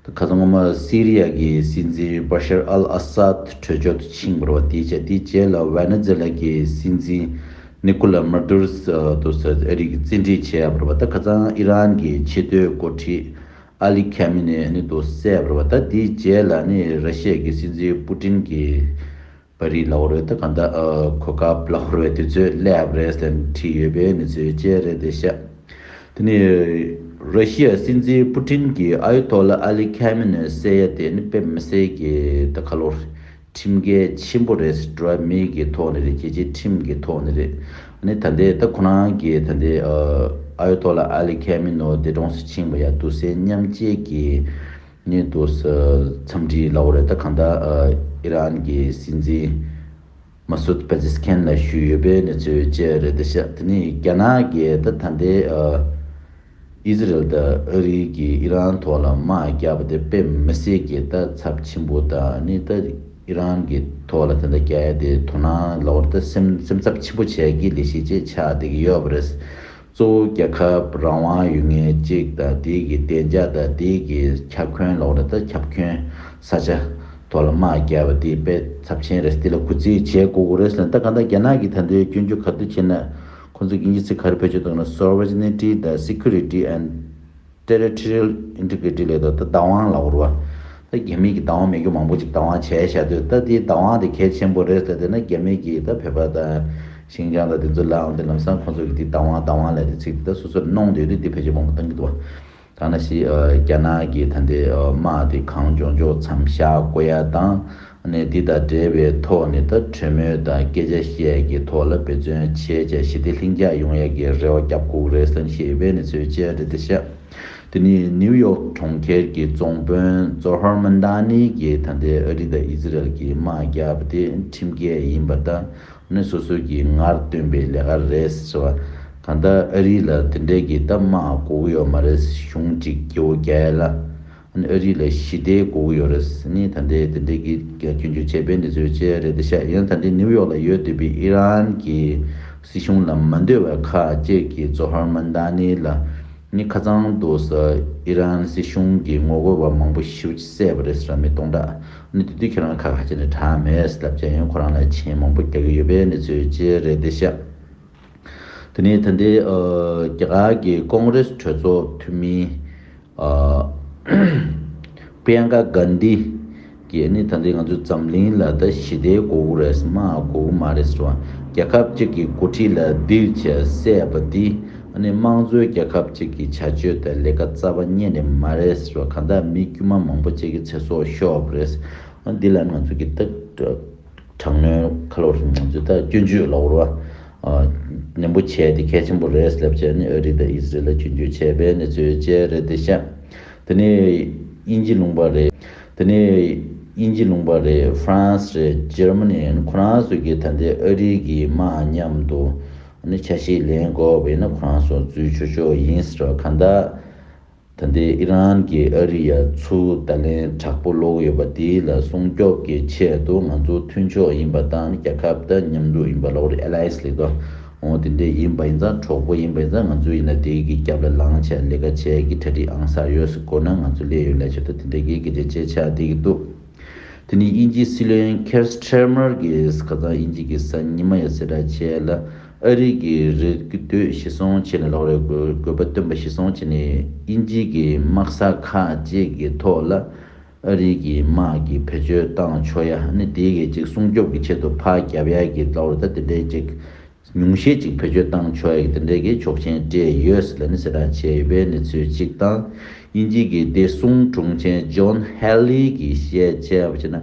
ད་ཁ་སང་སྔོན་མ་སི་རི་ཡ་གི་སྲིད་འཛིན་བྷ་ཤར་ཨལ་ཨ་སཱད་གྲོས་ཆོད་དུ་ཕྱིན་པ་རེད་བ། དེའི་རྗེས་དེའི་རྗེས་ལ་ཝེ་ནེ་ཛེ་ལ་གི་སྲིད་འཛིན་ནི་ཀོ་ལ་མ་ཌུ་རོ་དུ་ཨ་རི་གི་བཙན་ཁྲིད་བྱས་པ་རེད་བ། ད་ཁ་སང་ཨི་རན་གྱི་ཆེས་མཐོའི་འགོ་ཁྲིད་ཨ་ལི་ཁེ་མི་ནེ་ནི་དུ་བསད་པ་རེད་བ། ད་དེའི་རྗེས་ལ་ནི་ར་ཤི་ཡ་གི་སྲིད་འཛིན་པུ་ཏིན་གྱིས་ ཨ་རི་ལབ་དགོས་རེད། ད་གང་ལྟར་ཨ་གོ་སྐབས་ལབ་དགོས་རེད། དུས་ཚོད་སླེབས་རེད་ཟེར་ནས་བྲིས་ཡོད་པའི་གནས་ཚུལ་བཅས་རེད་དེ་ཤག་དེ་ནས་ར་ཤི་ཡ་སྲིད་འཛིན་པུ་ཏིན་གྱིས་ཨ་ཡོ་ཏོ་ལ་ཨ་ལི་ཁ་མེ་ནི་བསད་ཡ་དེ་ནི་དཔེ་མི་སྲིད་ཀྱི་ད་ག་ལོར་ཁྲིམས་འགལ་ཆེན་པོ་རེད། འགྲོ་བ་མིའི་གི་ཐོག་ནས་རེད། རྒྱལ་སྤྱིའི་ཁྲིམས་ཀྱི་ཐོག་ནས་རེད། ཨ་ནི་ད་ལྟའི་ད་ཁོ་རང་གི་ད་ལྟའི་ཨ་ཡོ་ཏོ་ལ་ཨ་ལི་ཁ་མེ་ནོ་འདས་གྲོངས་སུ་ཕྱིན་པ་ཡ་དུག་སེལ་མཉམ་སྐྱེད་ཀྱི་ནི་དུ་ས་འཚམས་འདྲི་ལབ་དགོས་རེད། ད་གང་ལྟར་ཨ་ཨི་རན་གྱི་སྲིད་འཛིན་མ་སུད་པེ་ཛེ་སི་ཁན་ལ་ཞུས་ཡོད་པའི་གནས་ཚུལ་བཅས་རེད་དེ་ཤག་དེ་ནས་རྒྱ་ནག་གིས་ད་ད་ལྟའི་ཨ་ཨི་ཟི་རེལ་དང་ཨ་རི་གིས་ཨི་རན་ཐོག་ལ་དམག་བརྒྱབ་པ་དེ་དཔེ་མི་སྲིད་ཀྱི་ད་ཚབས་ཆེན་པོ་དང་ནི་ད་ཨི་རན་གྱི་ཐོག་ལ་ད་ལྟ་རྒྱག་ཡ་དེ་དོ་སྣང་ལབ་དགོས་རེད། ད་སེམས་སེམས་འཚབ་ཆེན་པོ་བྱས་ཀྱི་ལས་གཞི་ཅིག་ཆགས་བསྡད་ཀྱི་ཡོད་པ་རེད། གཙོ་བོ་རྒྱལ་ཁབ་རང་དབང་ཡོད་མཁན་གཅིག་དང་དེའི་གི་བདེ་འཇགས་དང་དེའི་གི་ཁྱབ་ཁོངས་ལོག་རེད། ད་ཁྱབ་ཁོངས་ས་ཆ་ཐོག་ལ་དམག་བརྒྱབ་པ་དེ་དཔེ་ཚབས་ཆེན་རེད། དེ་ལ་གུས་བརྩི་བྱེད་དགོས་ཀྱི་རེད་ཟེར་ནས། ད་གང་ལྟར་རྒྱ་ནག་གིས་ད་ལྟའི་སྐྱོན་བརྗོད་ག་དུས་བྱས་ན་ཁོང་ཚོས་དབྱིན་ཇི་ཚིག་ག་རེ་བེད་སྤྱོད་གཏོང་ན། sovereignty དང་security and territorial integrity ལབ་དུས་ད་བདག་དབང་ལབ་དགོས་རེད་པ། ད་རྒྱ་མི་གིས་བདག་དབང་མེད་རྒྱུ་མང་པོ་ཅིག་བདག་དབང་བྱས་བཞག་དུས། ད་དེའི་བདག་དབང་དེ་གལ་ཆེན་པོ་རེད་ཟེར། དེ་ན་རྒྱ་མི་གིས་ད་བོད་པ་དང་ཤིན་ཅང་དང་དེ་ཚོ་ལབ་ཡོང་དུས་ལམ་སང་ཁོང་ཚོ་གིས་དེ་བདག་དབང་བདག་དབང་ལབ་དེ་ཚིག་དེ་ད་སོ་སོར་གནོང་བསྡད་དུས་དེ་བེད་སྤྱོད་མང་པོ་གཏོང་གི་འདུག་པ། ད་ནང་བཞིན་ཨ་རྒྱ་ནག་གིས་ད་ལྟའི་ཨ་དམག་དེ་གང་མགྱོགས་མགྱོགས་མཚམས་བཞག་དགོས་ཡ་དང་། ཨ་ནི་འདི་དང་འབྲེལ་བའི་ཐོག་ནས་ད་གྲོས་མོལ་དང་སྐད་ཆ་བཤད་ཀྱི་ཐོག་ལ་འབད་བརྩོན་བྱས་བྱས་ཞི་བདེ་ལྷིང་འཇགས་ཡོང་ཡ་གི་རེ་བ་རྒྱབ་དགོས་རེད་ཟེར་བཤད་པའི་གནས་ཚུལ་བཅས་རེད་དེ་ཤག་དེ་ནས་ནིའུ་ཡོག་གྲོང་ཁྱེར་གྱི་རྫོང་དཔོན་ཛོ་ཧར་མན་ད་ནི་གིས་ད་ལྟའི་ཨ་རི་དང་ཨི་ཟི་རལ་གྱི་དམག་བརྒྱབ་པ་དེ་ཁྲིམས་འགལ་ཡིན་པ་དང་། ནི་སོ་སོ་གི་ངར་བཏོན་པའི་ལས་ཀ་རེད་ཟེར་བ། གང་ལྟར་ཨ་རི་ལ་དེ་འདྲའི་གི་ད་དམག་དགོས་ཀྱི་ཡོད་མ་རེད། གཞུང་གཅིག་རྒྱལ་པོ་རྒྱལ་ལ། ཨ་ནི་ཨ་རི་ལ་ཞི་བདེ་དགོས་ཀྱི་ཡོད་རེད། ནི་ད་ལྟའི་དེ་འདྲའི་གི་སྐྱོན་བརྗོད་བྱས་པའི་གནས་ཚུལ་བཅས་རེད་དེ་ཤག་ཡང་ད་ལྟའི་ནིའུ་ཡོག་ལ་ཡོད་བསྡད་པའི་ཨི་རན་གྱི་སྲིད་གཞུང་ལ་མ་འདོད་པ་ཁག་ཅིག་གིས་ཛོ་ཧར་མན་ད་ནི་ལ་ནི་ཁ་ཚང་དུ་ས་ཨི་རན་སྲིད་གཞུང་གི་ངོ་རྒོལ་བ་མང་པོ་ཞེ་པོ་ཅིག་བསད་པ་རེད་ཟེར། མི་སྟོང་ཕྲག་ནི་དེ་དུས་ཁྱེད་རང་ཁ་ཁ་བྱས་ནས་དྲག་མེད་ལབ་བྱས་ཡང་ཁོ་རང་ལ་མཆན་མང་པོ་རྒྱག་གི་ཡོད་པའི་གནས་ཚུལ་བཅས་རེད་དེ་ཤག་དེ་ནས་ད་ལྟའི་ཨ་རྒྱ་གར་གྱི་ཀོང་རེས་གྲོས་ཚོགས་འཐུས་མི་ཨ་པྲི་ཡང་ཀ་གྷན་དྷི་གིས་ནི་ད་ལྟའི་ང་ཚོ་འཛམ་གླིང་ལ་ད་ཞི་བདེ་དགོས་ཀྱི་རེད། དམག་དགོས་ཀྱི་མ་རེད་ཟེར་བ། རྒྱལ་ཁབ་ཅིག་གི་འགོ་ཁྲིད་ལ་ལྡིར་བྱས་བསད་པ་འདི་ཨ་ནི་དམངས་གཙོའི་རྒྱལ་ཁབ་ཅིག་གི་བྱ་སྤྱོད་དང་ལས་ཀ་རྩ་བ་ཉིད་ནས་མ་རེད་ཟེར་བ། གང་ལྟར་མི་དཀྱུས་མ་མང་པོ་ཅིག་གི་ཚེ་སྲོག་ཤོར་བ་རེད། ཨ་འདི་ལ་ང་ཚོ་གི་ད་དྲག་གནོན་ཁ་ལོ་རིང་ང་ཚོས་ད་སྐྱོན་བརྗོད་ལབ་དགོས་རེད་པ། ནན་པོ་བྱས་ཏེ་གལ་ཆེན་པོ་རེད་ལབ་བྱས་ནས་ཨ་རི་དང་ཨི་ཟི་རེལ་ལ་སྐྱོན་བརྗོད་བྱས་པའི་གནས་ཚུལ་བཅས་རེད་དེ་ཤག་དེ་ནས་དབྱིན་ཇི་ལུང་པ་རེད། དེ་ནས་དབྱིན་ཇི་ལུང་པ་རེད། ཧྥ་རན་སི་རེད། འཇར་མ་ནི་ཁོ་རང་ཚོ་གིས་ད་ལྟའི་ཨ་རི་གི་དམག་མཉམ་དུ་ནི་ཆ་ཤས་ལེན་དགོས་པ་ཡིན་ན་ཁོ་རང་ཚོ་འཛུལ་ཆོག་ཆོག་ཡིན་ཟེར་བ། གང་ལྟར། ད་ལྟའི་ཨི་རན་གྱིས་ཨ་རི་ཡ་ཚུར་བརྡ་ལན་དྲག་པོ་སློག་གི་ཡོད་པ་དེ་ལ་སྲུང་སྐྱོབ་ཀྱི་ཆེད་དུ་ང་ཚོ་མཐུན་ཕྱོགས་ཡིན་པ་དང་རྒྱལ་ཁབ་དང་མཉམ་འདུས་ཡིན་པ་ལབ་དགོས་རེད། ཨེ་ལའེ་ཡེནསི་ལབ་དགོས། འོ་དེ་འདྲས་ཡིན་པ་ཡིན་ཙང་གྲོགས་པོ་ཡིན་པ་ཡིན་ཙང་ང་ཚོ་ཡིན་ན་དེའི་གི་རྒྱབ་ལ་ལངས་བྱས་ལས་ཀ་བྱས་ཀྱི་གྲ་སྒྲིག་ཨང་གསར་ཡོད་ཟེར་གོ་ན་ང་ཚོ་སླེབས་ཡོད་ལབ་བྱས་ད་དེ་འདྲས་ཀྱི་སྐད་ཆ་བཤད་ཆགས་བསྡད་ཀྱི་འདུག་དེ་ནི་དབྱིན་ཇིའི་སྲིད་བློན་ཁེར་སི་ཊར་མར་གྱིས་ཁ་སང་དབྱིན་ཇི་གི་གཟའ་ཉི་མ་ཡ་གསལ་བསྒྲགས་བྱས་ལ། ཨ་རི་གི་རེ་འདོད་གཞིར་བཟུང་བྱས་ནས་ལབ་དགོས་རེད། དགོས་དགོས་པ་བཏོན་པ་གཞིར་བཟུང་བྱས་ནས་དབྱིན་ཇི་གི་དམག་ས་ཁག་ཅིག་གི་ཐོག་ལ་ཨ་རི་གི་དམག་གི་བེད་སྤྱོད་བཏང་ཆོག་ཡ་ནི་དེའི་གི་ཅིག་སྲུང་སྐྱོབ་ཀྱི་ཆེད་དུ་ཕར་རྒྱབ་ཡ་གི་ལབ་དགོས་རེད། ད་དེ་འདྲའི་ཅིག་ཉུང་ཤས་ཅིག་བེད་སྤྱོད་བཏང་ཆོག་ཡ་གི་དེ་འདྲའི་གི་ཆོག་མཆན་སྤྲད་ཡོད་ཟེར་ལ་ནི་གསལ་བསྒྲགས་བྱས་ཡོད་པའི་གནས་ཚུལ་གཅིག་དང་། དབྱིན་ཇི་གི་བདེ་སྲུང་དྲུང་ཆེ་ཇོན་ཧེ་ལི་གིས་བཤད་བྱས་པ་བྱས་ན།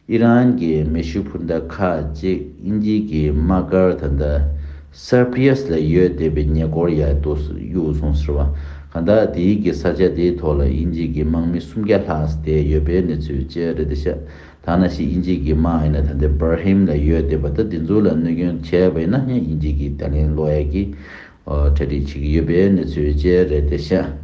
ཨི་རན་གྱི་མེ་ཤུགས་འཕུར་མདའ་ཁག་ཅིག་དབྱིན་ཇི་གི་དམག་སྒར་ད་ལྟ་སར་པི་ཡས་ལ་ཡོད་བསྡད་པའི་ཉེ་འཁོར་ཡར་དུ་གཡུགས་སོང་ཟེར་བ། གང་ལྟར་དེའི་གི་ས་ཆ་དེའི་ཐོག་ལ་དབྱིན་ཇི་གི་དམག་མི་སུམ་བརྒྱ་ལྷག་བསྡད་ཡོད་པའི་གནས་ཚུལ་བཅས་རེད་དེ་ཤག་ད་ནང་བཞིན་དབྱིན་ཇི་གི་དམག་ཡིན་ན་ད་ལྟའི་པར་ཧིམ་ལ་ཡོད་བསྡད་པ་ད་དེ་ཚོ་ལ་གནོད་སྐྱོན་བྱས་པ་ཡིན་ན་ཡང་དབྱིན་ཇི་གི་བརྡ་ལན་སློག་ཡ་གི་གྲ་སྒྲིག་བྱེད་ཀྱི་ཡོད་པའི་གནས་ཚུལ་བཅས་རེད་དེ་ཤག